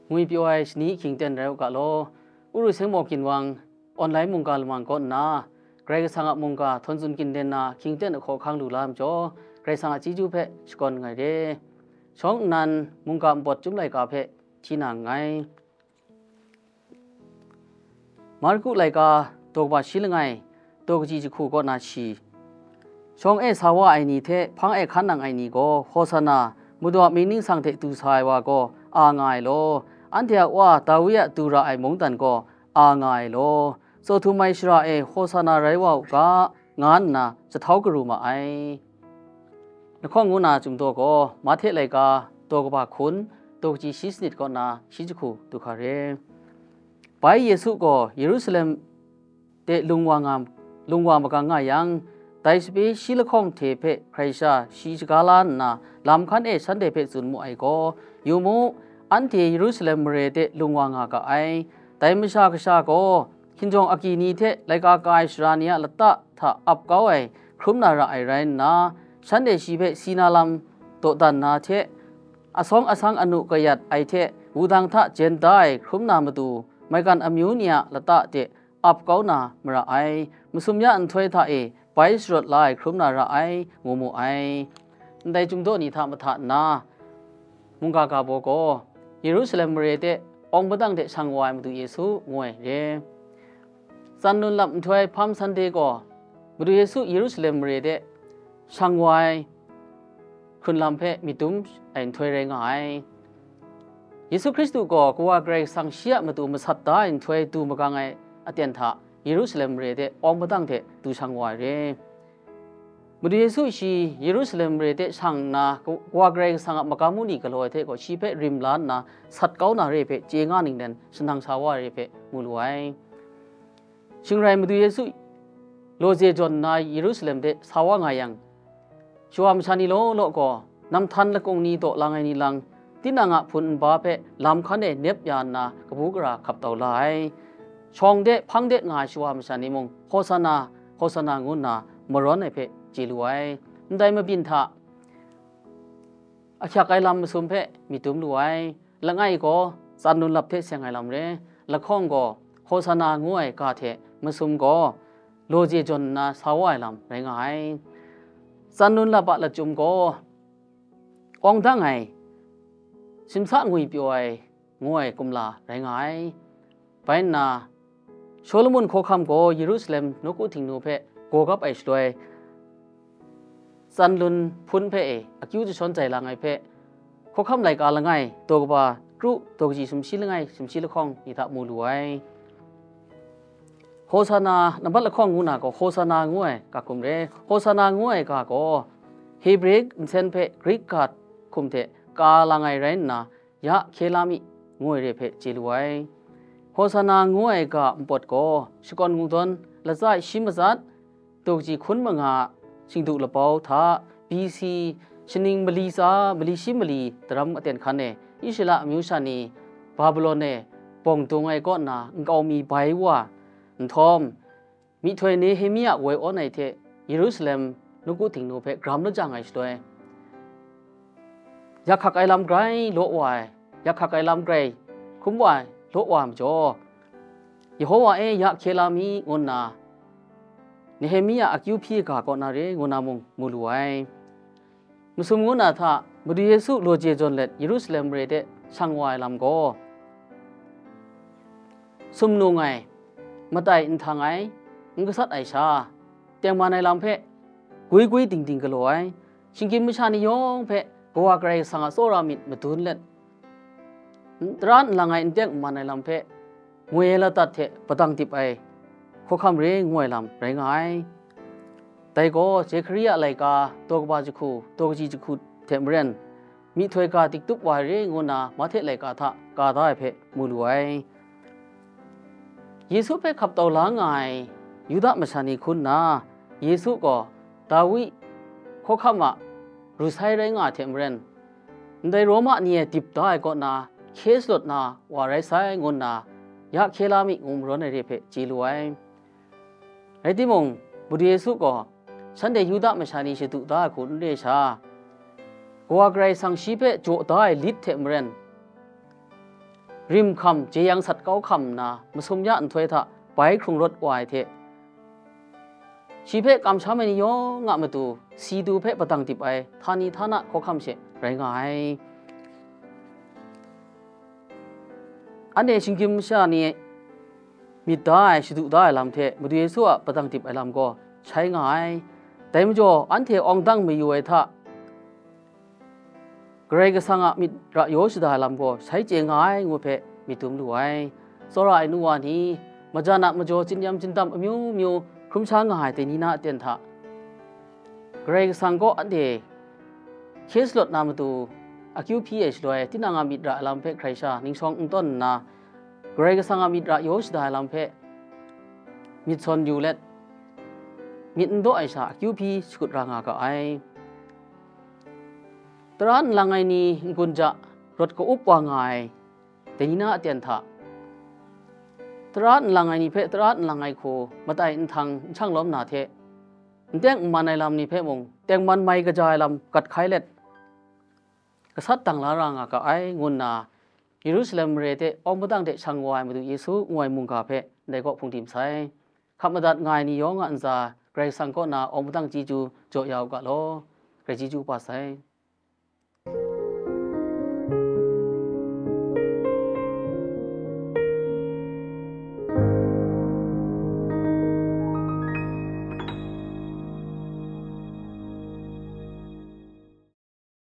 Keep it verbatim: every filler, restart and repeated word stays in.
Ngwi pyaw ai shani hkying ten rai u ga law, Uru Seng Maw Ginwang online mungga lamang kaw nna, Karai Kasang a mungga htawn tsun kyinden na hkying ten ahkaw ahkang lu la ai majaw, Karai Kasang a chyeju hpe shakawn nngai re. Shawng nnan mungga npawt chyum laika hpe hti na nngai. Marku laika, daw kaba shi langai, daw kaji jahku kaw na shi. Shawng e sa wa ai ni hte hpang e hkan nang ai ni gaw, Hosana, Madu a mying ningsang hte du sa ai wa gaw, a nga ai law, anhte a wa Dawi a du ra ai mungdan gaw, a nga ai law, Chawhtum ai shara e Hosana rai wa u ga, nga nna jahtau karu ma ai. Lahkawng ngu na Chyum Daw gaw, Mahte laika, daw kaba hkun, daw kaji shi sanit kaw na shi jahku du hkra re. Bai Yesu gaw Yerusalem de lung wa nga, lung wa magang nga yang, dai sape shi lahkawng hte hpe hkrai sha shi shaga la nna, lam hkan e shanhte hpe tsun mu ai gaw, Yu mu, anhte Yerusalem mare de lung wa nga ga ai. Dai Masha Kasha gaw hkinjawng agyi ni hte laika ka ai sara ni a lata hta ap kau ai hkrum na ra ai rai nna, shanhte shi hpe si na lam dawdan na hte, asawng asang anu kayat ai hte wudang hta jen da ai hkrum na matu, maigan amyu ni a lata de ap kau na mara ai, masum ya nhtoi hta e bai sharawt la ai hkrum na ra ai, ngu mu ai. Ndai Chyum Daw ni hta mahta nna, mungga ga baw gaw, Yerusalem mare de awng padang hte shang wa ai Madu Yesu, ngu ai re. Tsan lun lap nhtoi Palm Sunday gaw, Madu Yesu Yerusalem mare de shang wa ai hkrunlam hpe myit dum ai nhtoi rai nga ai. Yesu Hkristu gaw Kawa Karai Kasang shi a matu masat da ai nhtoi du magang ai aten hta Yerusalem mare de awng padang hte du shang wa ai re. Madu Yesu shi Yerusalem mare de shang nna, Kawa Karai Kasang a magam mu ni galaw ai hte gaw shi hpe rim la nna sat kau na re hpe chye nga ninglen shanang sa wa ai re hpe mu lu ai. Shing rai Madu Yesu lawze jawn nna Yerusalem de sa wa nga yang, shawa masha ni law law gaw, namhtan lakung ni daw lang ai ni lang, tinang a hpun nba hpe lam hkan e nep ya nna kabu gara hkap tau la ai. Shawng de hpang de nga ai shawa masha ni mung, Hosana, Hosana ngu nna marawn ai hpe chye lu ai. Ndai mabyin hta ahkyak ai lam masum hpe myit dum lu ai. Langai gaw tsan lun lap hte seng ai lam re, lahkawng gaw Hosana ngu ai ga hte masum gaw lawze jawn nna sa wa ai lam rai nga ai. Tsan lun lap a lachyum gaw awng dang ai, simsa ngwi pyaw ai, ngu ai kumla rai nga ai. Bai nna, Shawlumon hkawhkam gaw Yerusalem nawku htingnu hpe gaw gap ai shaloi, tsan lun hpun hpe e akyu jashawn jai lang ai hpe, Hkawhkam laika langai, daw kaba kru, daw kaji sumshi langai, sumshi lahkawng ni hta mu lu ai. Hosana, nambat lahkawng ngu na gaw, Hosana ngu ai ga hkum re. Hosana ngu ai ga gaw, Hebre nsen hpe Grik ga hkum hte ka lang ai rai nna, ya hkye la mi, ngu ai re hpe chye lu ai. Hosana ngu ai ga npawt gaw, shakawn kungdawn, latsa shi matsat, daw kaji hkun manga, shingdu labau hta, B C, shaning mali tsa, mali shi mali daram aten hkan e, Israela amyu sha ni, Babilon e bawng dung ai kaw nna nkau mi bai wa nhtawm, myihtoi Nehemia woi awn ai hte Yerusalem nawku htingnu hpe gram lajang ai shaloi, yak hkak ai lam grai law wa ai, yak hkak ai lam grai hkrum wa ai law wa ai majaw, Yehowa e ya hkye la mi, ngu nna Nehemia akyu hpyi ga kaw na re, ngu na mung mu lu ai. Masum ngu na hta, Madu Yesu lawje jawn let Yerusalem mare de shang wa ai lam gaw, sumnung ai, matai nhtang ai, n gasat ai sha, tengman ai lam hpe gwi gwi ding ding galaw ai, shinggyim masha ni yawng hpe Kawa Karai Kasang a tsawra myit madun let, n-, tara nlang ai n teng n man ai lam hpe, ngoi ai ladat hte padang dip ai hkawhkam re ngu ai lam rai nga ai. Dai gaw, Zehkaria laika, daw kaba jahku, daw kaji jahku hte maren, myihtoi ga diktup wa ai re ngu nna, Mahte laika hta ka da ai hpe mu lu ai. Yesu hpe hkap tau la nga ai Yuda masha ni hkun nna, Yesu gaw Dawi hkawhkam a rusai rai nga ai hte maren, ndai Roma ni e dip da ai kaw na hkye salawt na wa rai sai, ngu nna ya hkye la mi, ngu marawn ai re hpe chye lu ai. Rai timung, Madu Yesu gaw shanhte Yuda masha ni shadu da ai hku n re sha, Kawa Karai Kasang shi hpe jaw da ai lit hte maren, rim hkam, jeyang sat kau hkam nna, masum ya nhtoi hta bai hkrung rawt wa ai hte, shi hpe kamsham ai ni yawng a matu, si du hpe padang dip ai htani htana hkawhkam she rai nga ai. Anhte shinggyim masha ni myit da ai, shadu da ai lam hte Madu Yesu a padang dip ai lam gaw shai nga ai. Dai majaw, anhte awng dang mayu ai hta Karai Kasang a myit ra yaw shada ai lam gaw shai chye nga ai ngu hpe myit dum lu ai. Tsawra ai nu wa ni, majan a majaw, tsin-yam tsindam amyu myu hkrum sha nga ai dai ni na aten hta, Karai Kasang kaw anhte hkye salawt na matu, akyu hpyi ai shaloi, tinang a myit ra ai lam hpe hkrai sha ningshawng n tawn nna, Karai Kasang a myit ra yaw shada ai lam hpe myit sawn yu let, myit n daw ai sha akyu hpyi shakut ra nga ga ai. Tara nlang ai ni n-gun ja rawt ka-up wa nga ai dai ni na aten hta, tara nlang ai ni hpe tara nlang ai hku matai nhtang n shang lawm na hte, n teng n man ai lam ni hpe mung tengman mai kaja ai lam gat hkai let, gasat dang la ra nga ga ai, ngu nna Yerusalem mare hte awng padang hte shang wa ai Madu Yesu ngu ai mungga hpe ndai kaw hpung tim sai. Hkap madat nga ai ni yawng a ntsa Karai Kasang kaw na awng padang chyeju jaw ya u ga law, Karai chyeju kaba sai.